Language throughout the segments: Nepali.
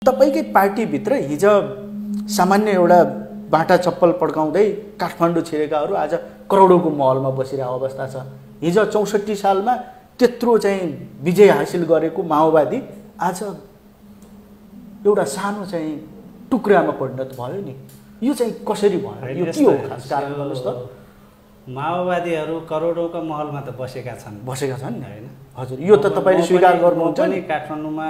तपाईकै पार्टीभित्र हिजो सामान्य एउटा बाटा चप्पल पड्काउँदै काठमाडौँ छिरेकाहरू आज करोडौँको महलमा बसिरहेको अवस्था छ। हिजो 64 सालमा त्यत्रो चाहिँ विजय हासिल गरेको माओवादी आज एउटा सानो चाहिँ टुक्रामा परिणत भयो नि। यो चाहिँ कसरी भयो? यो के हो खास कारण भन्नुहोस् त? माओवादीहरू करोडौँका महलमा त बसेका छन् नि हैन? हजुर, यो त तपाईले स्वीकार गर्नुहुन्छ नि। काठमाडौँमा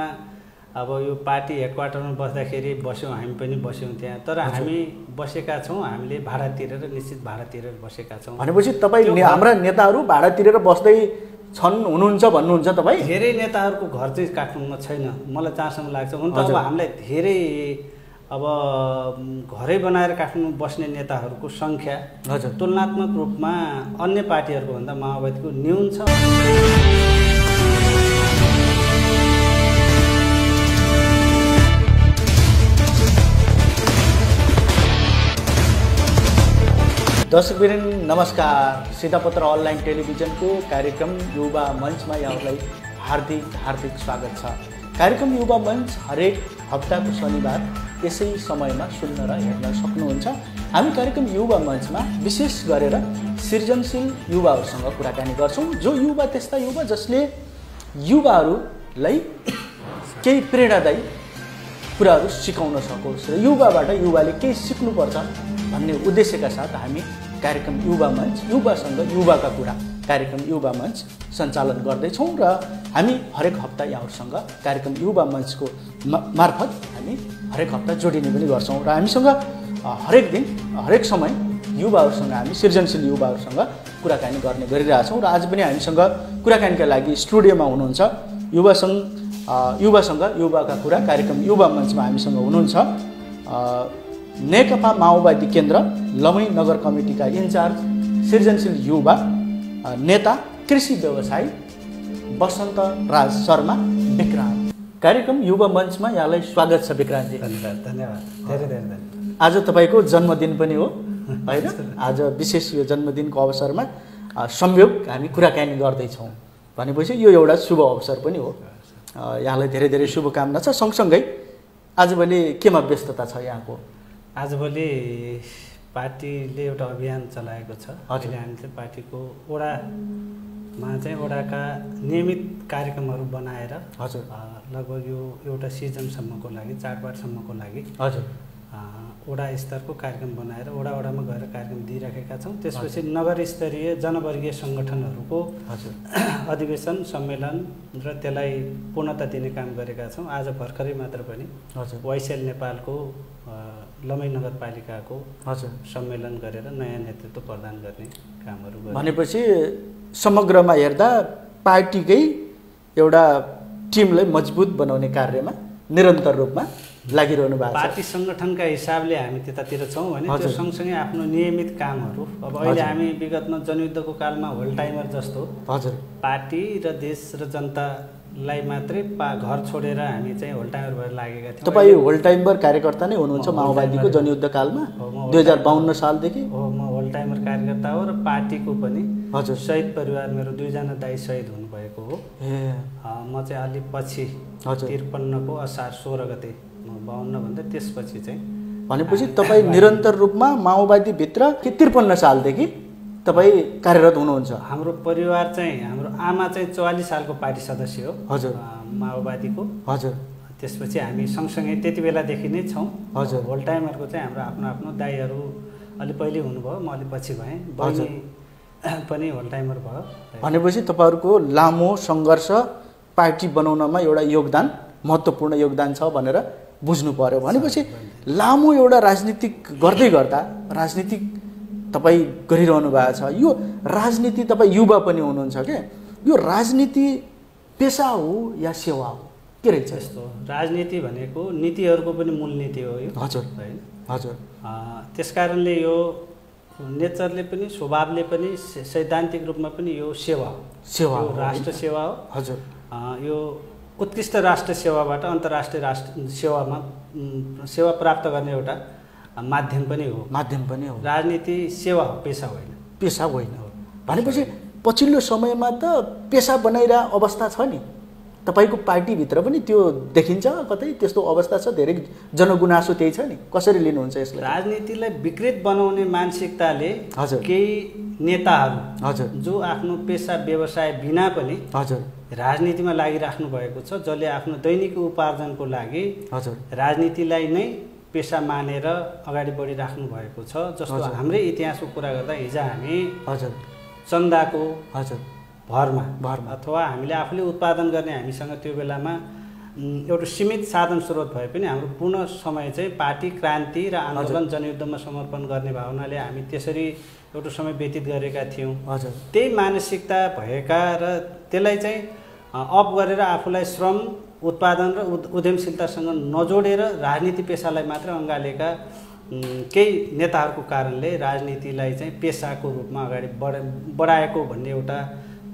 अब यो पार्टी हेडक्वार्टरमा बस्दाखेरि बस्यौँ, हामी पनि बस्यौँ त्यहाँ, तर हामी बसेका छौँ, हामीले भाडा तिरेर, निश्चित भाडा तिरेर बसेका छौँ। भनेपछि तपाईँ हाम्रा नेताहरू भाडा तिरेर बस्दै छन् हुनुहुन्छ भन्नुहुन्छ तपाईँ? धेरै नेताहरूको घर चाहिँ काठमाडौँमा छैन मलाई जहाँसम्म लाग्छ। हुन त अब हामीलाई धेरै अब घरै बनाएर काठमाडौँ बस्ने नेताहरूको सङ्ख्या तुलनात्मक रूपमा अन्य पार्टीहरूको भन्दा माओवादीको न्यून छ। दर्शकवृन्द नमस्कार। सिधापत्र अनलाइन टेलिभिजनको कार्यक्रम युवा मञ्चमा यहाँलाई हार्दिक स्वागत छ। कार्यक्रम युवा मञ्च हरेक हप्ताको शनिबार यसै समयमा सुन्न र हेर्न सक्नुहुन्छ। हामी कार्यक्रम युवा मञ्चमा विशेष गरेर सृजनशील युवाहरूसँग कुराकानी गर्छौँ। जो युवा त्यस्ता युवा जसले युवाहरूलाई केही प्रेरणादायी कुराहरू सिकाउन सकोस् र युवाबाट युवाले केही सिक्नुपर्छ भन्ने उद्देश्यका साथ हामी कार्यक्रम युवा मञ्च युवासँग युवाका कुरा कार्यक्रम युवा मञ्च सञ्चालन गर्दैछौँ र हामी हरेक हप्ता यहाँहरूसँग कार्यक्रम युवा मञ्चको मार्फत हामी हरेक हप्ता जोडिने पनि गर्छौँ र हामीसँग हरेक दिन हरेक समय युवाहरूसँग हामी सृजनशील युवाहरूसँग कुराकानी गर्ने गरिरहेछौँ र आज पनि हामीसँग कुराकानीका लागि स्टुडियोमा हुनुहुन्छ युवासँग युवाका कुरा कार्यक्रम युवा मञ्चमा हामीसँग हुनुहुन्छ नेकपा माओवादी केन्द्र लमई नगर कमिटीका इन्चार्ज सृजनशील युवा नेता कृषि व्यवसायी वसन्त राज शर्मा विक्रान्त। कार्यक्रम युवा मञ्चमा यहाँलाई स्वागत छ विक्रान्तजी। धन्यवाद, धेरै धन्यवाद। आज तपाईँको जन्मदिन पनि हो होइन? आज विशेष यो जन्मदिनको अवसरमा संयोग हामी कुराकानी गर्दैछौँ भनेपछि यो एउटा शुभ अवसर पनि हो। यहाँलाई धेरै धेरै शुभकामना छ। सँगसँगै आजभोलि केमा व्यस्तता छ यहाँको? आजभोलि पार्टीले एउटा अभियान चलाएको छ। अहिले हामी चाहिँ पार्टीको वडामा चाहिँ वडाका नियमित कार्यक्रमहरू बनाएर हजुर लगभग यो एउटा सिजनसम्मको लागि चाडबाडसम्मको लागि हजुर वडा स्तरको कार्यक्रम बनाएर वडामा गएर कार्यक्रम दिइराखेका छौँ। त्यसपछि नगर स्तरीय जनवर्गीय सङ्गठनहरूको अधिवेशन सम्मेलन र त्यसलाई पूर्णता दिने काम गरेका छौँ। आज भर्खरै मात्र पनि वाइसेल नेपालको लमई नगरपालिकाको सम्मेलन गरेर नयाँ नेतृत्व प्रदान गर्ने कामहरू गर्छौँ। भनेपछि समग्रमा हेर्दा पार्टीकै एउटा टिमलाई मजबुत बनाउने कार्यमा निरन्तर रूपमा लागिरहनु भएको छ। पार्टी सङ्गठनका हिसाबले हामी त्यतातिर छौँ भने त्यो सँगसँगै आफ्नो नियमित कामहरू अब अहिले हामी विगतमा जनयुद्धको कालमा होल टाइमर जस्तो पार्टी र देश र जनतालाई मात्रै घर छोडेर हामी चाहिँ होल टाइमर भएर लागेका थियौँ। तपाईँ होल टाइमर कार्यकर्ता नै हुनुहुन्छ माओवादीको जनयुद्ध कालमा 2052 सालदेखि? हो, म होल टाइमर कार्यकर्ता हो र पार्टीको पनि शहीद परिवार मेरो 2 जना दाइ शहीद हुनुभएको हो। म चाहिँ अलि पछि 53 को असार 16 गते 52 भन्दा त्यसपछि चाहिँ भनेपछि तपाईँ निरन्तर रूपमा माओवादीभित्र 53 सालदेखि तपाईँ कार्यरत हुनुहुन्छ? हाम्रो परिवार चाहिँ हाम्रो आमा चाहिँ 44 सालको पार्टी सदस्य हो माओवादीको। त्यसपछि हामी सँगसँगै त्यति बेलादेखि नै छौँ। होल टाइमरको चाहिँ हाम्रो आफ्नो आफ्नो दाइहरू अलि पहिले हुनुभयो, म अलि पछि भएँ, बहिनी पनि होल टाइमर भयो। भनेपछि तपाईँहरूको लामो सङ्घर्ष पार्टी बनाउनमा एउटा योगदान महत्त्वपूर्ण योगदान छ भनेर बुझ्नु पर्यो। भनेपछि लामो एउटा राजनीतिक गर्दै गर्दा राजनीतिक तपाईँ गरिरहनु भएको छ। यो राजनीति तपाईँ युवा पनि हुनुहुन्छ क्या, यो राजनीति पेसा हो या सेवा हो के रहेछ? यस्तो राजनीति भनेको नीतिहरूको पनि मूल नीति हो यो। हजुर त्यस कारणले यो नेचरले पनि स्वभावले पनि सैद्धान्तिक रूपमा पनि यो सेवा हो, राष्ट्र सेवा हो। हजुर यो उत्कृष्ट राष्ट्र सेवाबाट अन्तर्राष्ट्रिय राष्ट्र सेवामा सेवा प्राप्त गर्ने एउटा माध्यम पनि हो। राजनीति सेवा हो, पेसा होइन। भनेपछि पछिल्लो समयमा त पेसा बनाइरहेको अवस्था छ नि तपाईँको पार्टीभित्र पनि त्यो देखिन्छ कतै त्यस्तो अवस्था छ धेरै जनगुनासो त्यही छ नि कसरी लिनुहुन्छ यसलाई राजनीतिलाई विकृत बनाउने मानसिकताले हजुर केही नेताहरू हजुर जो आफ्नो पेसा व्यवसाय बिना पनि हजुर राजनीतिमा लागिराख्नु भएको छ जसले आफ्नो दैनिक उपार्जनको लागि हजुर राजनीतिलाई नै पेसा मानेर अगाडि बढिराख्नु भएको छ जस्तो हाम्रै इतिहासको कुरा गर्दा हिजो हामी हजुर चन्दाको हजुर भरमा अथवा हामीले आफूले उत्पादन गर्ने हामीसँग त्यो बेलामा एउटा सीमित साधन स्रोत भए पनि हाम्रो पूर्ण समय चाहिँ पार्टी क्रान्ति र आन्दोलन जनयुद्धमा समर्पण गर्ने भावनाले हामी त्यसरी एउटा समय व्यतीत गरेका थियौँ हजुर त्यही मानसिकता भएका र त्यसलाई चाहिँ अप गरेर आफूलाई श्रम उत्पादन र उद्यमशीलतासँग नजोडेर राजनीति पेसालाई मात्र अँगालेका केही नेताहरूको कारणले राजनीतिलाई चाहिँ पेसाको रूपमा अगाडि बढाएको भन्ने एउटा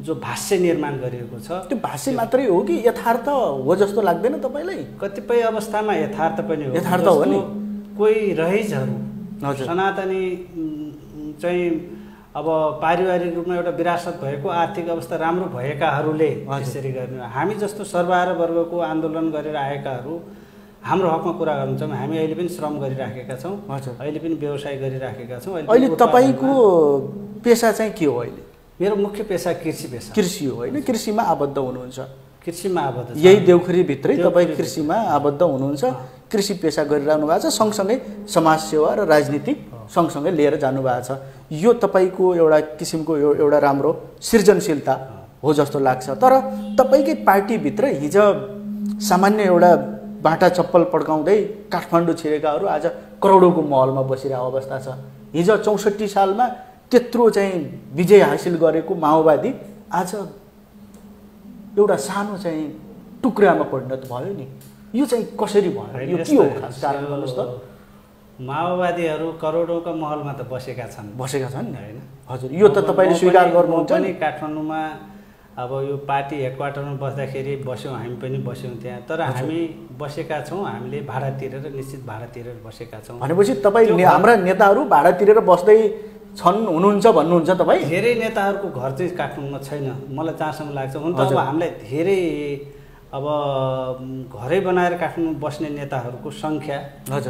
जो भाष्य निर्माण गरिएको छ त्यो भाष्य मात्रै हो कि यथार्थ हो जस्तो लाग्दैन तपाईँलाई कतिपय अवस्थामा यथार्थ पनि हो यथार्थ हो नि कोही रहिजहरू सनातनी चाहिँ अब पारिवारिक रूपमा एउटा विरासत भएको आर्थिक अवस्था राम्रो भएकाहरूले त्यसरी गर्ने हामी जस्तो सर्वहारा वर्गको आन्दोलन गरेर आएकाहरू हाम्रो हकमा कुरा गर्नुहुन्छ हामी अहिले पनि श्रम गरिराखेका छौँ अहिले पनि व्यवसाय गरिराखेका छौँ अहिले तपाईँको पेसा चाहिँ के हो अहिले मेरो मुख्य पेसा कृषि हो होइन कृषिमा आबद्ध हुनुहुन्छ कृषिमा आबद्ध यही देउखुरीभित्रै तपाईँ कृषिमा आबद्ध हुनुहुन्छ कृषि पेसा गरिरहनु भएको छ सँगसँगै समाजसेवा र राजनीतिक सँगसँगै लिएर जानुभएको छ यो तपाईँको एउटा किसिमको एउटा राम्रो सृजनशीलता हो जस्तो लाग्छ तर तपाईँकै पार्टीभित्र हिजो सामान्य एउटा बाटा चप्पल पड्काउँदै काठमाडौँ छिरेकाहरू आज करोडौँको महलमा बसिरहेको अवस्था छ हिजो 64 सालमा त्यत्रो चाहिँ विजय हासिल गरेको माओवादी आज एउटा सानो चाहिँ टुक्रामा परिणत भयो नि यो चाहिँ कसरी भयो यो के हो खास कारण भन्नुहोस् त माओवादीहरू करोडौँका महलमा त बसेका छन् नि होइन हजुर यो त तपाईँले स्वीकार गर्नुहुन्छ नि काठमाडौँमा अब यो पार्टी हेडक्वार्टरमा बस्दाखेरि बस्यौँ हामी पनि बस्यौँ त्यहाँ तर हामी बसेका छौँ हामीले भाडा तिरेर निश्चित भाडा तिरेर बसेका छौँ भनेपछि तपाईँ हाम्रा नेताहरू भाडा तिरेर बस्दै छन् हुनुहुन्छ भन्नुहुन्छ तपाईँ धेरै नेताहरूको घर चाहिँ काठमाडौँमा छैन मलाई जहाँसम्म लाग्छ हुन त अब हामीलाई धेरै अब घरै बनाएर काठमाडौँ बस्ने नेताहरूको सङ्ख्या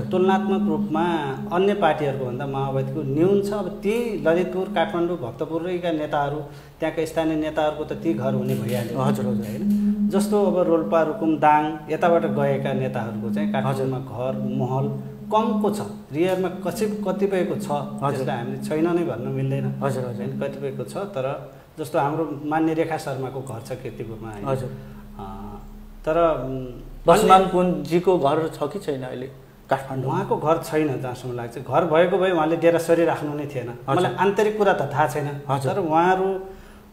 तुलनात्मक रूपमा अन्य पार्टीहरूको भन्दा माओवादीको न्यून छ अब ती ललितपुर काठमाडौँ भक्तपुरका नेताहरू त्यहाँका स्थानीय नेताहरूको त ती घर हुने भइहाल्यो हजुर होइन जस्तो अब रोल्पा रुकुम दाङ यताबाट गएका नेताहरूको चाहिँ काठमाडौँमा घर महल कमको छ रियरमा कतिपयको छ त्यसलाई हामीले छैन नै भन्न मिल्दैन हजुर होइन कतिपयको छ तर जस्तो हाम्रो मान्य रेखा शर्माको घर छ कीर्तिपुरमा हजुर तर बसमान कुञ्जीको घर छ कि छैन अहिले काठमाडौँ उहाँको घर छैन जहाँसम्म लाग्छ घर भएको भए उहाँले डेरा सरिराख्नु नै थिएन मलाई आन्तरिक कुरा त थाहा छैन तर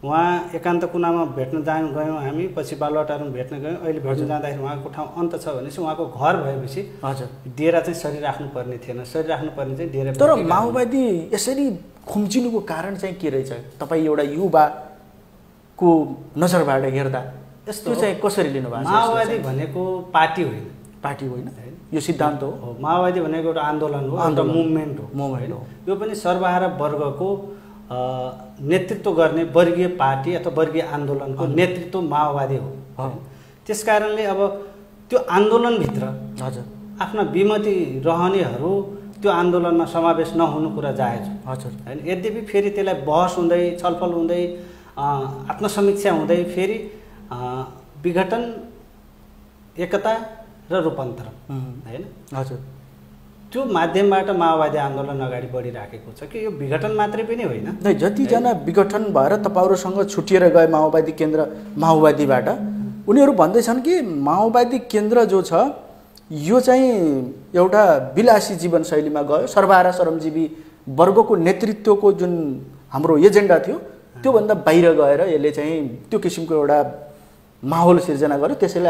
उहाँ एकान्त कुनामा भेट्न गयौँ हामी पछि बालुवाटारमा भेट्न गयौँ अहिले भेट्न जाँदाखेरि उहाँको ठाउँ अन्त छ भनेपछि उहाँको घर भएपछि हजुर डेरा चाहिँ सरिराख्नु पर्ने थिएन सरिराख्नु पर्ने चाहिँ डेरा तर माओवादी यसरी खुम्चिनुको कारण चाहिँ के रहेछ तपाईँ एउटा युवाको नजरबाट हेर्दा यस्तो चाहिँ कसरी लिनुभएको माओवादी भनेको पार्टी होइन यो सिद्धान्त हो माओवादी भनेको एउटा आन्दोलन हो एउटा मुभमेन्ट हो यो पनि सर्वहारा वर्गको नेतृत्व गर्ने वर्गीय पार्टी अथवा वर्गीय आन्दोलनको नेतृत्व माओवादी हो त्यस कारणले अब त्यो आन्दोलनभित्र हजुर आफ्ना विमति रहनेहरू त्यो आन्दोलनमा समावेश नहुनु कुरा जायज हजुर होइन यद्यपि फेरि त्यसलाई बहस हुँदै छलफल हुँदै आत्मसमीक्षा हुँदै फेरि विघटन एकता र रूपान्तरण होइन हजुर त्यो माध्यमबाट माओवादी आन्दोलन अगाडि बढिराखेको छ कि यो विघटन मात्रै पनि होइन जतिजना विघटन भएर तपाईँहरूसँग छुटिएर गए माओवादी केन्द्र माओवादीबाट उनीहरू भन्दैछन् कि माओवादी केन्द्र जो छ यो चाहिँ एउटा विलासी जीवनशैलीमा गयो सर्वहारा श्रमजीवी वर्गको नेतृत्वको जुन हाम्रो एजेन्डा थियो त्योभन्दा बाहिर गएर यसले चाहिँ त्यो किसिमको एउटा माहौल सिर्जना गर्यो त्यसैले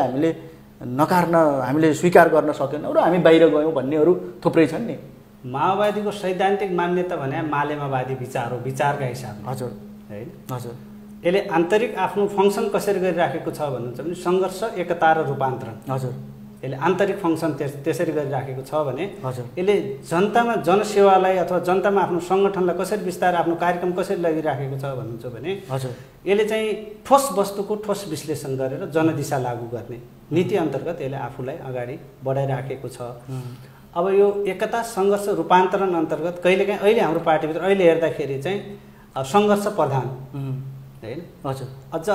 हामीले स्वीकार गर्न सकेनौँ र हामी बाहिर गयौँ भन्नेहरू थुप्रै छन् नि माओवादीको सैद्धान्तिक मान्यता भने मालेमावादी विचार हो विचारका हिसाबले हजुर होइन हजुर यसले आन्तरिक आफ्नो फङ्सन कसरी गरिराखेको छ भन्नुहुन्छ भने सङ्घर्ष एकता र रूपान्तरण हजुर यसले आन्तरिक फङ्सन त्यसरी गरिराखेको छ भने हजुर यसले जनतामा जनसेवालाई अथवा जनतामा आफ्नो सङ्गठनलाई कसरी विस्तार आफ्नो कार्यक्रम कसरी लगिराखेको छ भन्नुहुन्छ भने हजुर यसले चाहिँ ठोस वस्तुको ठोस विश्लेषण गरेर जनदिशा लागू गर्ने नीति अन्तर्गत यसले आफूलाई अगाडि बढाइराखेको छ। अब यो एकता सङ्घर्ष रूपान्तरण अन्तर्गत कहिलेकाहीँ अहिले हाम्रो पार्टीभित्र अहिले हेर्दाखेरि चाहिँ सङ्घर्ष प्रधान होइन हजुर अझ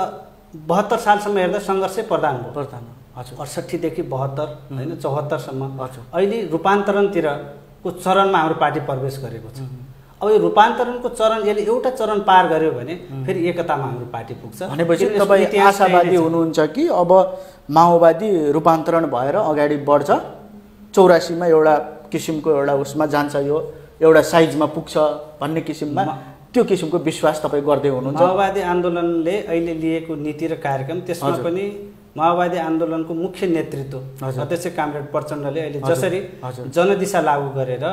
72 सालसम्म हेर्दा सङ्घर्षै प्रधान भयो प्रधान हजुर 68 देखि 72 होइन 74 सम्म हजुर अहिले रूपान्तरणतिरको चरणमा हाम्रो पार्टी प्रवेश गरेको छ। अब यो रूपान्तरणको चरण यसले एउटा चरण पार गर्यो भने फेरि एकतामा हाम्रो पार्टी पुग्छ। भनेपछि तपाईँ आशावादी हुनुहुन्छ कि अब माओवादी रूपान्तरण भएर अगाडि बढ्छ 84 मा एउटा किसिमको एउटा उसमा जान्छ यो एउटा साइजमा पुग्छ भन्ने किसिममा त्यो किसिमको विश्वास तपाईँ गर्दै हुनुहुन्छ? माओवादी आन्दोलनले अहिले लिएको नीति र कार्यक्रम त्यसमा पनि माओवादी आन्दोलनको मुख्य नेतृत्व अध्यक्ष कामरेड प्रचण्डले अहिले जसरी जनदिशा लागू गरेर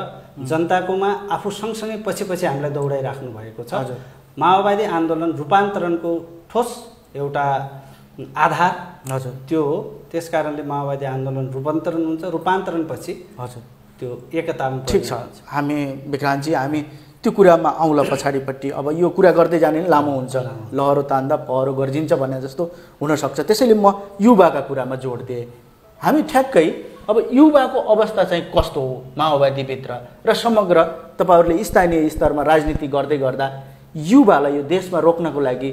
जनताकोमा आफू सँगसँगै पछि हामीलाई दौडाइराख्नु भएको छ। माओवादी आन्दोलन रूपान्तरणको ठोस एउटा आधार त्यो हो। त्यसकारणले माओवादी आन्दोलन रूपान्तरण हुन्छ, रूपान्तरणपछि त्यो एकतामा ठिक छ। हामी विक्रान्तजी हामी त्यो कुरामा आउँला पछाडिपट्टि। अब यो कुरा गर्दै जाने नि लामो हुन्छ, लहरो तान्दा पहरो गर्जिन्छ भन्ने जस्तो हुनसक्छ। त्यसैले म युवाका कुरामा जोड दिएँ। हामी ठ्याक्कै अब युवाको अवस्था चाहिँ कस्तो हो माओवादीभित्र र समग्र तपाईँहरूले स्थानीय स्तरमा राजनीति गर्दै गर्दा युवालाई यो देशमा रोक्नको लागि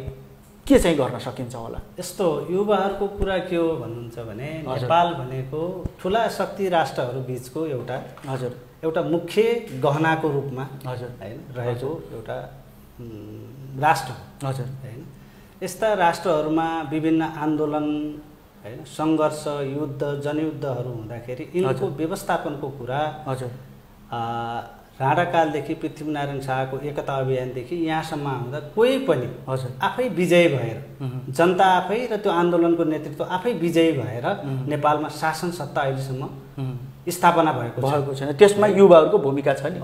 के चाहिँ गर्न सकिन्छ होला? यस्तो युवाहरूको कुरा के हो भन्नुहुन्छ भने नेपाल भनेको ठुला शक्ति राष्ट्रहरू बिचको एउटा मुख्य गहनाको रूपमा हैन रहेको एउटा राष्ट्र हैन। यस्ता राष्ट्रहरूमा विभिन्न आन्दोलन हैन सङ्घर्ष युद्ध जनयुद्धहरू हुँदाखेरि यिनको व्यवस्थापनको कुरा राणाकालदेखि पृथ्वीनारायण शाहको एकता अभियानदेखि यहाँसम्म आउँदा कोही पनि आफै विजयी भएर जनता आफै र त्यो आन्दोलनको नेतृत्व आफै विजयी भएर नेपालमा शासन सत्ता अहिलेसम्म स्थापना भएको छैन। त्यसमा युवाहरूको भूमिका छ नि,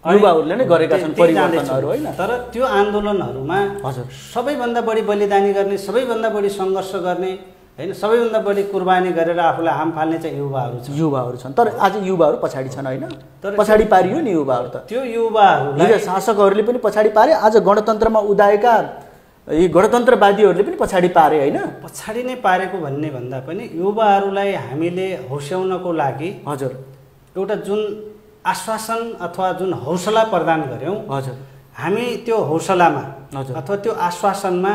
युवाहरूले नै गरेका छन् परिवर्तनहरू होइन। तर त्यो आन्दोलनहरूमा सबैभन्दा बढी बलिदानी गर्ने, सबैभन्दा बढी सङ्घर्ष गर्ने हैन, सबैभन्दा बढी कुर्बानी गरेर आफूलाई हाम फाल्ने चाहिँ युवाहरू छन्। तर आज युवाहरू पछाडि छन् होइन, पछाडि पारियो नि युवाहरू। त त्यो युवाहरूलाई शासकहरूले पनि पछाडि पारे, आज गणतन्त्रमा उदाएका यी गणतन्त्रवादीहरूले पनि पछाडि पारे होइन। पछाडि नै पारेको भन्ने भन्दा पनि युवाहरूलाई हामीले हौस्याउनको लागि एउटा जुन आश्वासन अथवा जुन हौसला प्रदान गर्यौँ हामी त्यो हौसलामा अथवा त्यो आश्वासनमा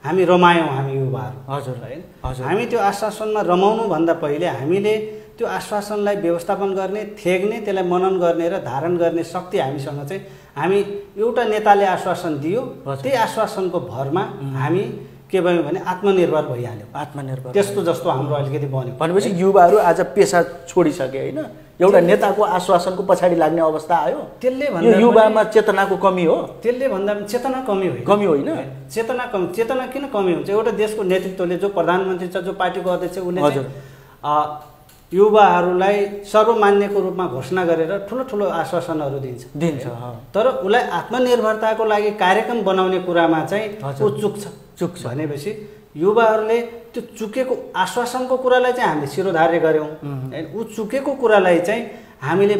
हामी रमायौँ हामी युवाहरू हैन। हामी त्यो आश्वासनमा रमाउनुभन्दा पहिले हामीले त्यो आश्वासनलाई व्यवस्थापन गर्ने, थ्याग्ने, त्यसलाई मनन गर्ने र धारण गर्ने शक्ति हामीसँग चाहिँ हामी एउटा नेताले आश्वासन दियो त्यही आश्वासनको भरमा हामी के भयो भने आत्मनिर्भर भइहाल्यौँ। आत्मनिर्भर त्यस्तो जस्तो हाम्रो अलिकति बन्यो। भनेपछि युवाहरू आज पेसा छोडिसके होइन, एउटा नेताको आश्वासनको पछाडि लाग्ने अवस्था आयो। त्यसले भन्दा युवामा चेतनाको कमी हो। त्यसले भन्दा चेतना कमी होइन। चेतना किन कमी हुन्छ? एउटा देशको नेतृत्वले जो प्रधानमन्त्री छ, जो पार्टीको अध्यक्ष, उसले युवाहरूलाई सर्वमान्यको रूपमा घोषणा गरेर ठुलो आश्वासनहरू दिन्छ। तर उसलाई आत्मनिर्भरताको लागि कार्यक्रम बनाउने कुरामा चाहिँ ऊ चुक्छ भनेपछि युवाहरूले त्यो चुकेको आश्वासनको कुरालाई चाहिँ हामीले शिरोधार्य गऱ्यौँ हैन। ऊ चुकेको कुरालाई चाहिँ हामीले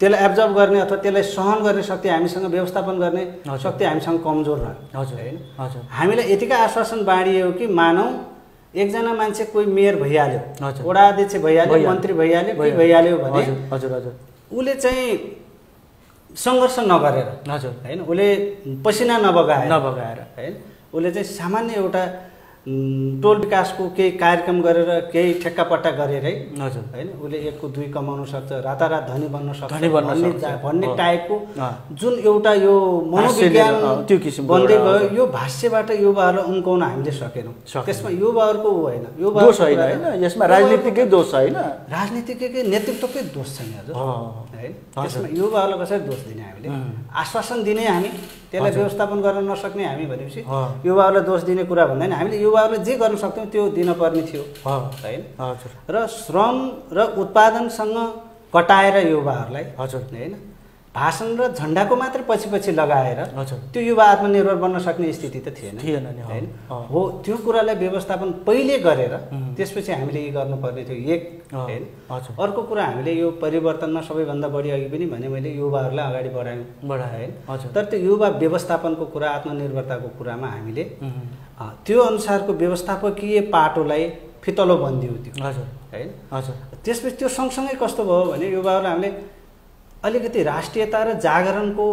त्यसलाई एब्जर्भ गर्ने अथवा त्यसलाई सहन गर्ने शक्ति हामीसँग, व्यवस्थापन गर्ने शक्ति हामीसँग कमजोर रह्यो हैन। हामीलाई यतिकै आश्वासन बाँडियो कि मानौ एकजना मान्छे कोही मेयर भइहाल्यो, वडा अध्यक्ष भइहाल्यो, मन्त्री भइहाल्यो, के भइहाल्यो भने उसले चाहिँ सङ्घर्ष नगरेर हैन, उसले पसिना नबगाएर हैन, उसले चाहिँ सामान्य एउटा टोल विकासको केही कार्यक्रम गरेर केही ठेक्कापट्टा गरेर हैन उसले 1 को 2 कमाउन सक्छ, रातारात धनी बन्न सक्छ भन्ने टाइपको जुन एउटा यो मनोविज्ञान त्यो किसिमको बन्दै गयो। यो भाष्यबाट युवाहरूलाई उम्काउन हामीले सकेनौँ। त्यसमा युवाहरूको होइन, दोष होइन, यसमा राजनीतिकै दोष होइन, राजनीतिकै नेतृत्वकै दोष छैन हजुर हैन। त्यसमा युवाहरूलाई कसरी दोष दिने? हामीले आश्वासन दिने हामी, त्यसलाई व्यवस्थापन गर्न नसक्ने हामी भनेपछि युवाहरूलाई दोष दिने कुरा भन्दैन। हामीले युवाहरूले जे गर्न सक्थ्यौँ त्यो दिनुपर्ने थियो हैन। र श्रम र उत्पादनसँग कटाएर युवाहरूलाई हैन भाषण र झन्डाको मात्र पछि लगाएर हजुर त्यो युवा आत्मनिर्भर बन्न सक्ने स्थिति त थिएन नि हैन हो त्यो कुरालाई व्यवस्थापन पहिले गरेर त्यसपछि हामीले के गर्नुपर्ने थियो एक हैन अर्को कुरा हामीले यो परिवर्तनमा सबैभन्दा बढी अघि पनि भने मैले युवाहरूलाई अगाडि बढाएँ हैन तर त्यो युवा व्यवस्थापनको कुरा आत्मनिर्भरताको कुरामा हामीले त्यो अनुसारको व्यवस्थापकीय पाटोलाई फितलो बन्दियो त्यो हजुर हैन हजुर त्यसपछि त्यो सँगसँगै कस्तो भयो भने युवाहरूलाई हामीले अलिकति राष्ट्रियता र जागरणको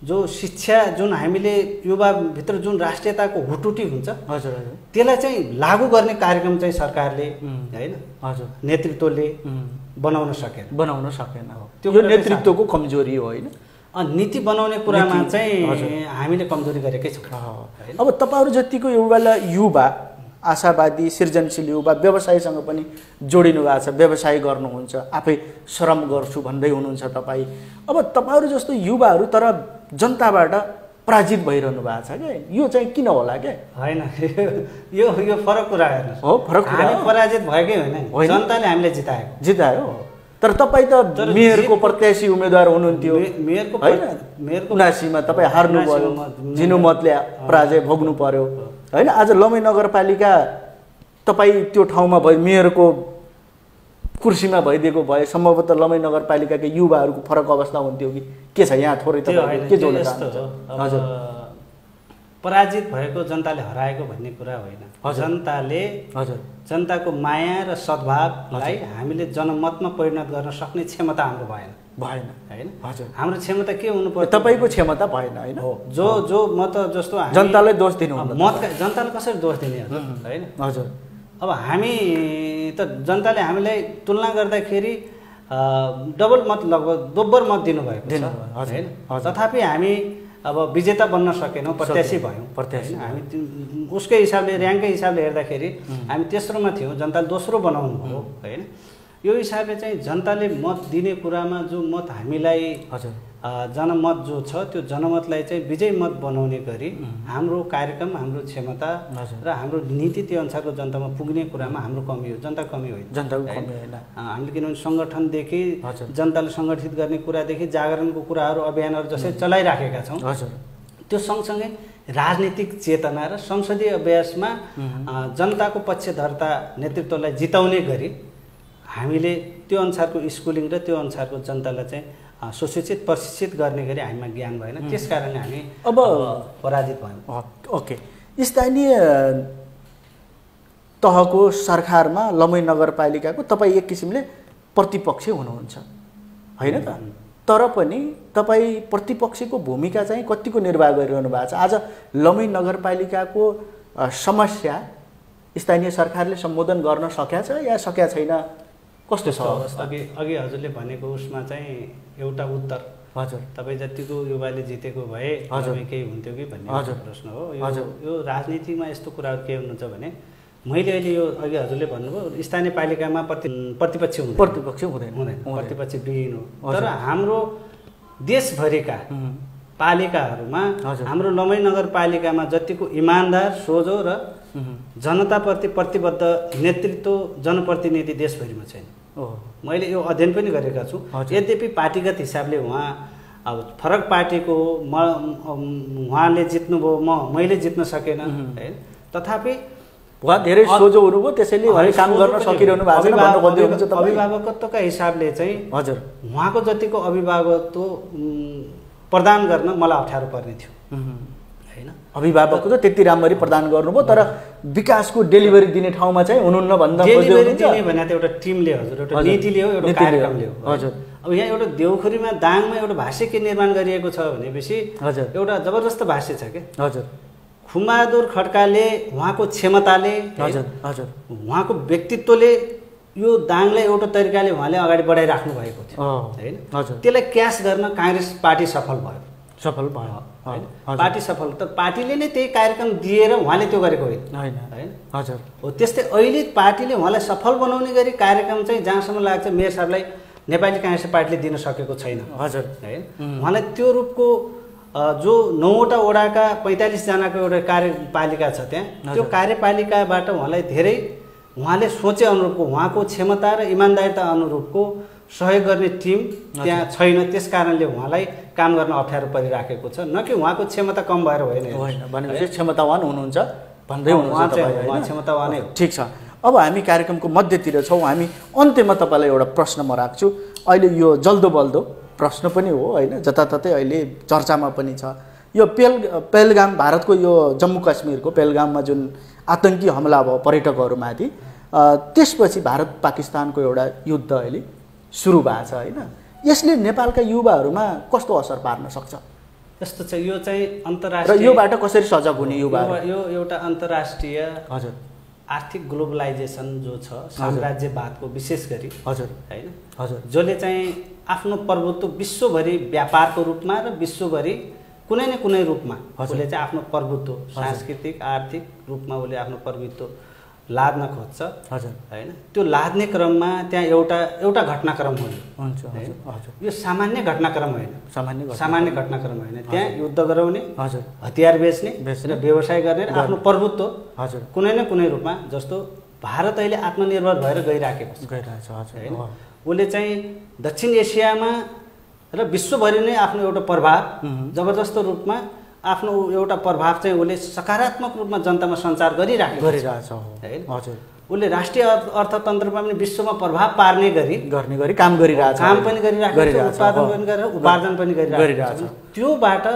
जो शिक्षा जुन हामीले युवाभित्र जुन राष्ट्रियताको हुटुटी हुन्छ हजुर हजुर त्यसलाई चाहिँ लागू गर्ने कार्यक्रम चाहिँ सरकारले हैन हजुर नेतृत्वले बनाउन सकेन हो त्यो नेतृत्वको कमजोरी हो हैन नीति बनाउने कुरामा चाहिँ हामीले कमजोरी गरेकै छौँ अब तपाईहरु जतिको युवा आशावादी सृजनशील युवा व्यवसायसँग पनि जोडिनु भएको छ व्यवसाय गर्नुहुन्छ आफै श्रम गर्छु भन्दै हुनुहुन्छ तपाई अब तपाईहरु जस्तो युवाहरू तर जनताबाट पराजित भइरहनु भएको छ के यो चाहिँ किन होला के हैन यो फरक कुरा हेर्नु हो फरक कुरा हामी पराजित भएकै होइन जनताले हामीले जितायो तर तपाई त मेयरको प्रत्याशी उम्मेदवार हुनुहुन्थ्यो मेयरको 79 मा तपाई हार्नु भयो जिनो मतले पराजय भोग्नु पर्यो हैन आज लमै नगरपालिका तपाई त्यो ठाउँमा भए मेयरको कुर्सीमा भइदिएको भए सम्भवतः लमै नगरपालिकाका युवाहरूको फरक अवस्था हुन्थ्यो कि के छ यहाँ थोरै तपाईले के जोड्न चाहनुहुन्छ हजुर पराजित भएको जनताले हराएको भन्ने कुरा होइन जनताले हजुर जनताको माया र सद्भावलाई हामीले जनमतमा परिणत गर्न सक्ने क्षमता हाम्रो भएन हैन हजुर हाम्रो क्षमता के हुनु पर्यो तपाईको क्षमता भएन हैन जो म त जस्तो जनतालाई दोष दिनु मतका जनताले कसरी दोष दिने हैन हजुर अब हामी त जनताले हामीलाई तुलना गर्दाखेरि डबल मत लगभग दोब्बर मत दिनुभएको छ हैन तथापि हामी अब विजेता बन्न सकेनौँ प्रत्याशी भयौँ हामी उसकै हिसाबले र्याङ्ककै हिसाबले हेर्दाखेरि हामी तेस्रोमा थियौँ जनताले दोस्रो बनाउनु भयो हैन यो हिसाबले चाहिँ जनताले मत दिने कुरामा जो मत हामीलाई हजुर जनमत जो छ त्यो जनमतलाई चाहिँ विजय मत बनाउने गरी हाम्रो कार्यक्रम हाम्रो क्षमता र हाम्रो नीति त्यो अनुसारको जनतामा पुग्ने कुरामा हाम्रो कमी हो जनता कमी होइन जनताको कमी होइन हामीले किनभने सङ्गठनदेखि जनताले सङ्गठित गर्ने कुरादेखि जागरणको कुराहरू अभियानहरू जसरी चलाइराखेका छौँ त्यो सँगसँगै राजनीतिक चेतना र संसदीय अभ्यासमा जनताको पक्षधरता नेतृत्वलाई जिताउने गरी हामीले त्यो अनुसारको स्कुलिङ र त्यो अनुसारको जनतालाई चाहिँ सुशिक्षित प्रशिक्षित गर्ने गरी हामीमा ज्ञान भएन त्यसकारणले हामी अब पराजित भयौँ ओके स्थानीय तहको सरकारमा लमै नगरपालिकाको तपाईँ एक किसिमले प्रतिपक्ष हुनुहुन्छ हैन त तर पनि तपाईँ प्रतिपक्षको भूमिका चाहिँ कतिको निर्वाह गरिरहनु भएको छ आज लमै नगरपालिकाको समस्या स्थानीय सरकारले सम्बोधन गर्न सकेको छ या सकेको छैन कस्तो छ अघि हजुरले भनेको उसमा चाहिँ एउटा उत्तर हजुर तपाईँ जतिको युवाले जितेको भए हजुर केही हुन्थ्यो कि भन्ने प्रश्न हो यो राजनीतिमा यस्तो कुराहरू के हुनुहुन्छ भने मैले अहिले यो अघि हजुरले भन्नुभयो स्थानीय पालिकामा प्रतिपक्ष हुँदैन प्रतिपक्ष विहीन हो तर हाम्रो देशभरिका पालिकाहरूमा हाम्रो लमै नगरपालिकामा जतिको इमानदार सोझो र जनताप्रति प्रतिबद्ध नेतृत्व जनप्रतिनिधि देशभरिमा छैन मैले यो अध्ययन पनि गरेका छु यद्यपि पार्टीगत हिसाबले उहाँ अब फरक पार्टीको उहाँले जित्नुभयो मैले जित्न सकेन हैन तथापि उहाँ धेरै सोझो हुनुभयो त्यसैले उहाँले काम गर्न सकिरहनु भएको छ अभिभावकत्वका हिसाबले चाहिँ हजुर उहाँको जतिको अभिभावकत्व प्रदान गर्न मलाई अप्ठ्यारो पर्ने थियो हैन अभिभावकको त त्यति राम्ररी प्रदान गर्नुभयो तर विकासको डेलिभरी दिने ठाउँमा चाहिँ हुनुहुन्न भन्दा डेलिभरी दिने भने त एउटा टिमले हजुर एउटा नीतिले हो एउटा कार्यक्रमले हो हजुर अब यहाँ एउटा देउखुरीमा दाङमा एउटा भाष्य के निर्माण गरिएको छ भनेपछि हजुर एउटा जबरजस्त भाष्य छ के हजुर खुमबहादुर खड्काले उहाँको क्षमताले हजुर हजुर उहाँको व्यक्तित्वले यो दाङलाई एउटा तरिकाले उहाँले अगाडि बढाइराख्नु भएको थियो हैन हजुर त्यसलाई क्यास गर्न कांग्रेस पार्टी सफल भयो पार्टी सफल त पार्टीले नै त्यही कार्यक्रम दिएर उहाँले त्यो गरेको होइन हैन हजुर हो त्यस्तै अहिले पार्टीले उहाँलाई सफल बनाउने गरी कार्यक्रम चाहिँ जहाँसम्म लाग्छ मेयर साहबलाई नेपाली कांग्रेस पार्टीले दिन सकेको छैन हजुर हैन उहाँलाई त्यो रूपको जो 9वटा वडाका 45 जनाको एउटा कार्यपालिका छ त्यहाँ त्यो कार्यपालिकाबाट उहाँलाई धेरै उहाँले सोचे अनुरूपको उहाँको क्षमता र इमान्दारिता अनुरूपको सहयोग गर्ने टिम त्यहाँ छैन। त्यस कारणले उहाँलाई काम गर्न अप्ठ्यारो परिराखेको छ। न कि उहाँको क्षमता कम भएर होइन, भनेपछि क्षमतावान हुनुहुन्छ भन्दै हुनुहुन्छ तपाईँ, उहाँ क्षमतावानै हो। ठिक छ। अब हामी कार्यक्रमको मध्यतिर छौँ। हामी अन्त्यमा तपाईँलाई एउटा प्रश्न म राख्छु। अहिले यो जल्दो बल्दो प्रश्न पनि हो होइन, जताततै अहिले चर्चामा पनि छ। यो पेहलगाम, भारतको यो जम्मू काश्मीरको पेहलगाममा जुन आतङ्की हमला भयो पर्यटकहरूमाथि, त्यसपछि भारत पाकिस्तानको एउटा युद्ध अहिले सुरु भएको छ होइन। यसले नेपालका युवाहरूमा कस्तो असर पार्न सक्छ? यस्तो छ, यो चाहिँ अन्तर्राष्ट्रिय र योबाट कसरी सजग हुने युवाहरू? यो एउटा अन्तर्राष्ट्रिय हजुर आर्थिक ग्लोबलाइजेसन जो छ, साम्राज्यवादको विशेष गरी हजुर होइन, हजुर, जसले चाहिँ आफ्नो प्रभुत्व विश्वभरि व्यापारको रूपमा र विश्वभरि कुनै न कुनै रूपमा उसले चाहिँ आफ्नो प्रभुत्व सांस्कृतिक आर्थिक रूपमा उसले आफ्नो प्रभुत्व लाद्न खोज्छ होइन। त्यो लाद्ने क्रममा त्यहाँ एउटा घटनाक्रम हो। यो सामान्य घटनाक्रम होइन, सामान्य घटनाक्रम होइन। त्यहाँ युद्ध गराउने, हतियार बेच्ने र व्यवसाय गर्ने र आफ्नो प्रभुत्व कुनै न कुनै रूपमा, जस्तो भारत अहिले आत्मनिर्भर भएर गइराखेको छ होइन। उसले चाहिँ दक्षिण एसियामा र विश्वभरि नै आफ्नो एउटा प्रभाव जबरजस्त रूपमा, आफ्नो एउटा प्रभाव चाहिँ उसले सकारात्मक रूपमा जनतामा सञ्चार गरिरहेको छ होइन। उसले राष्ट्रिय अर्थतन्त्रमा पनि विश्वमा प्रभाव पार्ने गरी काम गरिरहेछ, काम पनि गरिरहेको छ, उत्पादन पनि गरेर उपार्जन पनि गरिरहेको छ। त्योबाट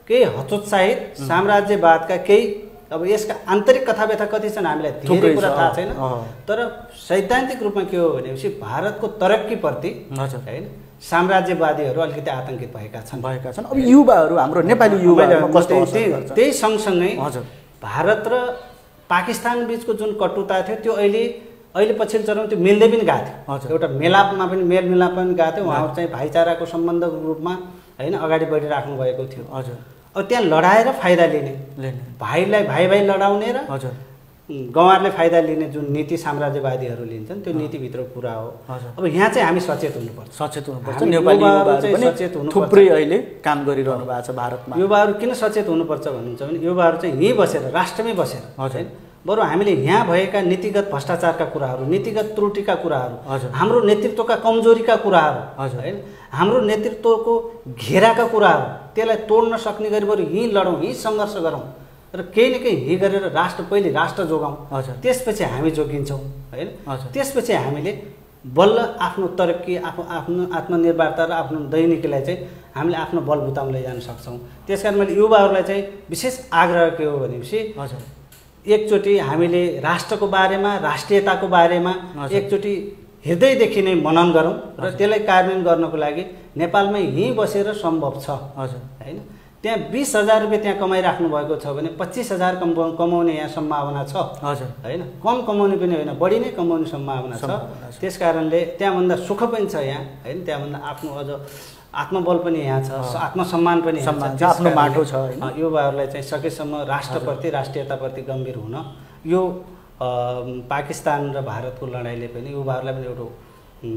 केही हतोत्साहित साम्राज्यवादका केही, अब यसका आन्तरिक कथाव्यथा कति छन् हामीलाई धेरै कुरा थाहा छैन, तर सैद्धान्तिक रूपमा के हो भनेपछि भारतको तरक्कीप्रति होइन साम्राज्यवादीहरू अलिकति आतङ्कित भएका छन्। अब युवाहरू, हाम्रो नेपाली युवाहरू त्यही सँगसँगै भारत र पाकिस्तान बिचको जुन कटुता थियो त्यो अहिले पछिल्लो चरणमा त्यो मिल्दै पनि गएको थियो। एउटा मेलापमा पनि मेलमिलाप पनि गएको थियो। उहाँहरू चाहिँ भाइचाराको सम्बन्धको रूपमा होइन अगाडि बढिराख्नु भएको थियो। अब त्यहाँ लडाएर फाइदा लिने, भाइलाई भाइ लडाउने र गाउँहरूले फाइदा लिने जुन नीति साम्राज्यवादीहरू लिन्छन्, त्यो नीतिभित्रको कुरा हो। अब यहाँ चाहिँ हामी सचेत हुनुपर्छ। नेपाली युवाहरू सचेत हुनु, थुप्रै अहिले काम गरिरहनु भएको छ भारतमा। युवाहरू किन सचेत हुनुपर्छ भन्नुहुन्छ भने युवाहरू चाहिँ यहीँ बसेर, राष्ट्रमै बसेर होइन, बरु हामीले यहाँ भएका नीतिगत भ्रष्टाचारका कुराहरू, नीतिगत त्रुटिका कुराहरू, हाम्रो नेतृत्वका कमजोरीका कुराहरू होइन, हाम्रो नेतृत्वको घेराका कुराहरू, त्यसलाई तोड्न सक्ने गरी बरु यहीँ लडौँ, यहीँ सङ्घर्ष गरौँ र केही न केही यही गरेर पहिले राष्ट्र जोगाउँ, त्यसपछि हामी जोगिन्छौँ होइन। त्यसपछि हामीले बल्ल आफ्नो तरक्की, आफ्नो आत्मनिर्भरता र आफ्नो दैनिकीलाई चाहिँ हामीले आफ्नो बलबुतामा लैजान सक्छौँ। त्यस कारण मैले युवाहरूलाई चाहिँ विशेष आग्रह के हो भनेपछि एकचोटि हामीले राष्ट्रको बारेमा, राष्ट्रियताको बारेमा एकचोटि हृदयदेखि नै मनन गरौँ र त्यसलाई कार्यान्वयन गर्नको लागि नेपालमै यहीँ बसेर सम्भव छ होइन। त्यहाँ 20,000 रुपियाँ त्यहाँ कमाइराख्नु भएको छ भने 25,000 कमाउने यहाँ सम्भावना छ होइन। कम कमाउने पनि होइन, बढी नै कमाउने सम्भावना छ। त्यस कारणले त्यहाँभन्दा सुख पनि छ यहाँ होइन, त्यहाँभन्दा आफ्नो अझ आत्मबल पनि यहाँ छ, आत्मसम्मान पनि छ, आफ्नो माटो छ। युवाहरूलाई चाहिँ सकेसम्म राष्ट्रप्रति, राष्ट्रियताप्रति गम्भीर हुन, यो पाकिस्तान र भारतको लडाइँले पनि युवाहरूलाई पनि एउटा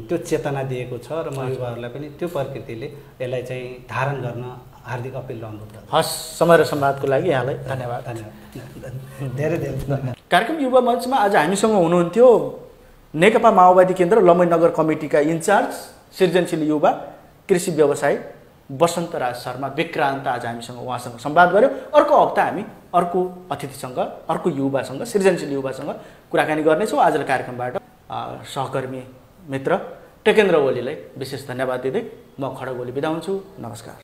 त्यो चेतना दिएको छ र म युवाहरूलाई पनि त्यो प्रकृतिले यसलाई चाहिँ धारण गर्न हार्दिक अपिल र अनुरोध गर्छु। हस्, समय र संवादको लागि यहाँलाई धन्यवाद। धेरै धन्यवाद। कार्यक्रम युवा मञ्चमा आज हामीसँग हुनुहुन्थ्यो नेकपा माओवादी केन्द्र लमई नगर कमिटीका इन्चार्ज सृजनशील युवा कृषि व्यवसायी वसन्तराज शर्मा विक्रान्त। आज हामीसँग उहाँसँग संवाद गऱ्यौँ। अर्को हप्ता हामी अर्को अतिथिसँग, अर्को युवासँग, सृजनशील युवासँग कुराकानी गर्नेछौँ। आजको कार्यक्रमबाट सहकर्मी मित्र टेकेन्द्र ओलीलाई विशेष धन्यवाद दिँदै म खड्ग ओली बिदा हुन्छु। नमस्कार।